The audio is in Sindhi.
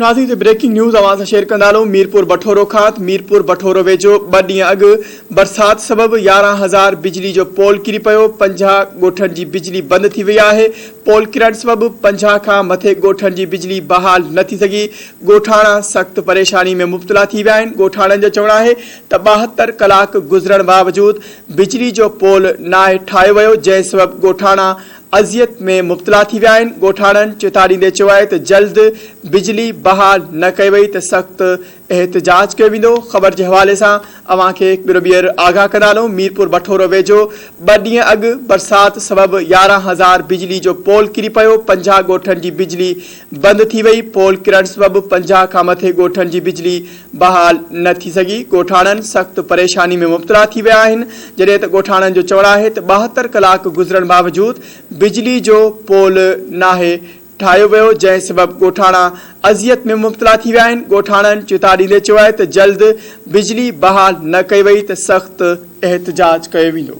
ناظرين ته بريڪنگ نيوز اوهان سان شيئر ڪندا هلون ميرپور بٺورو کان ميرپور بٺورو ويجهو ٻه ڏينهن اڳ برسات سبب 11 هزار بجلي جو پول ڪري پيو، 50 ڳوٺن جي بجلي بند ٿي وئي آهي، پول ڪرڻ سبب 50 کان مٿي ڳوٺن جي بجلي بحال نه ٿي سگهي، ڳوٺاڻا سخت پريشاني ۾ مبتلا ٿي ويا آهن، ڳوٺاڻن جو چوڻ آهي ته 72 ڪلاڪ گذرڻ باوجود بجلي جو پول ناهي ٺاهيو ويو، جنهن سبب ڳوٺاڻا اذيت ۾ مبتلا ٿي ويا آهن، ڳوٺاڻن چتاء ڏيندي چيو آهي ته جلد بجلي بحال نه ڪئي وئي ته سخت احتجاج ڪيو ويندو، خبر جي حوالي سان اوهان کي هڪ ڀيرو ٻيهر آگاهه ڪندا هلون ميرپور بٺورو ويجهو ٻه ڏينهن اڳ برسات سبب 11 هزار بجلي جو پول ڪري پيو، 50 ڳوٺن جي بجلي بند ٿي وئي، پول ڪرڻ سبب 50 کان مٿي ڳوٺن جي بجلي بحال نه ٿي سگهي، ڳوٺاڻن سخت پريشاني ۾ مبتلا ٿي ويا آهن، جڏهن ته ڳوٺاڻن جو چوڻ آهي ته 72 ڪلاڪ گذرڻ باوجود بجلي جو پول ناهي ٺاهيو ويو، جنهن سبب ڳوٺاڻا اذيت ۾ مبتلا ٿي ويا آهن، ڳوٺاڻن چتاء ڏيندي چيو آهي ته جلد بجلي بحال نه ڪئي وئي ته سخت احتجاج ڪيو ويندو.